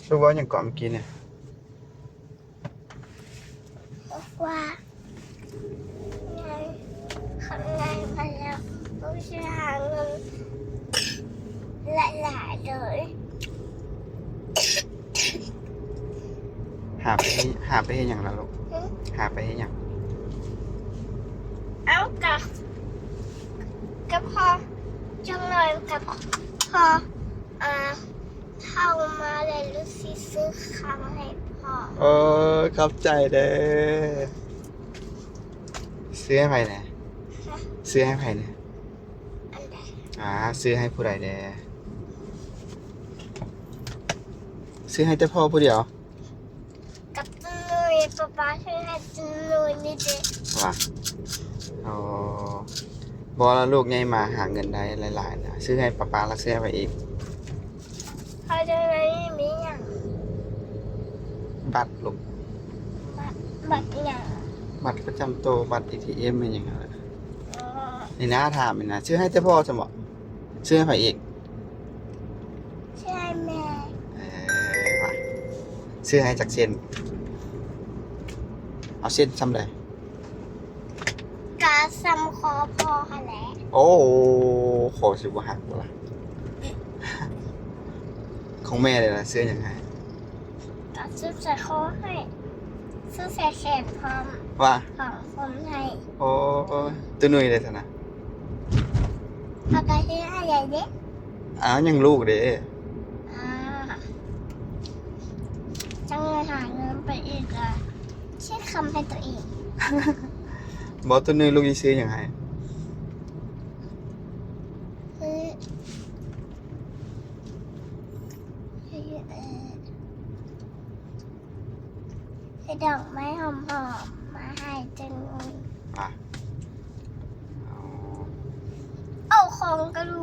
ລູກເວົ້າຫຍັງເກາະເມື່ອກີ້ນີ້? ບອກວ່າ ໃນ ຂ້າງໃນມາແລ້ວ ລູກຊິຫາເງິນຫຼາຍໆເລີຍ. ຫາໄປເຮັດ ຫາໄປເຮັດຫຍັງລະລູກ? ຫຶ? ຫາໄປເຮັດຫຍັງ? ເອົາ ກະ ກະພໍ ຈັກໜ້ອຍກະພໍ ອາ ເຂົ້າມາແລ້ວລູກຊິຊື້ເຂົ້າໃຫ້ພໍ່. ເອີ ຂອບໃຈເດີ. ຊື້ໃຫ້ໃຜແດ່? ຮະ? ຊື້ໃຫ້ໃຜແດ່? ອັນໃດ? ອາ ຊື້ໃຫ້ຜູ້ໃດແດ່? ຊື້ໃຫ້ແຕ່ພໍ່ຜູ້ດຽວ? ກັບຕຸ່ນນຸ່ຍ ປ້າປ້າຊື້ໃຫ້ຕຸ່ນນຸ່ຍນີ້ເດ້. ວ່າ ອໍ ບໍ່ລະ ລູກໃຫຍ່ມາຫາເງິນໄດ້ຫຼາຍໆນະ ຊື້ໃຫ້ປ້າປ້າລະ ຊື້ໃຫ້ໃຜອີກ? ພໍ່ເຈົ້າໃນນີ້ມີຫຍັງ? ບັດລູກ. ບັດ ບັດຫຍັງ? ບັດປະຈຳໂຕ ບັດເອທີເອັມອີຫຍັງຫັ້ນແຫຼະ. ອໍ ນີ້ນາ ຖາມນີ້ນາ ຊື້ໃຫ້ແຕ່ພໍ່ຊັ້ນບໍ? ຊື້ໃຫ້ໃຜອີກ? ຊື້ໃຫ້ແມ່. ເອີ ວ່າ ຊື້ໃຫ້ຈັກເຊັນ? ເອົາເຊັນສ່ຳໃດ? ກະສ່ຳຄໍພໍ່ຫັ້ນແຫຼະ. ໂອ້ ຄໍຊິບໍ່ຫັກບໍ່ລະ? ຂອງແມ່ເດລະ ຊື້ຫຍັງໃຫ້? ກະຊື້ສາຍຄໍໃຫ້ ຊື້ສາຍແຂນພ້ອມ. ວ່າ ຂອງຄົນໃຫ້. ໂອ້ ຕຸ່ນນຸ່ຍເດຊັ້ນນະ? ເຮົາກະຊື້ໃຫ້ໃຫຍ່ເດ້. ອ້າວ ຍັງລູກເດ້. ອາ ຈັ່ງໄດ້ຫາເງິນໄປອີກລະ ຊື້ຄຳໃຫ້ຕົວເອງ. ບໍ່ ຕຸ່ນນຸ່ຍ ລູກຊິຊື້ຫຍັງໃຫ້? ຊື້ ຊື້ ເອີ ຊື້ດອກໄມ້ຫອມໆມາໃຫ້ຈັ່ງ. ອາ ເອົາຂອງກະດູກ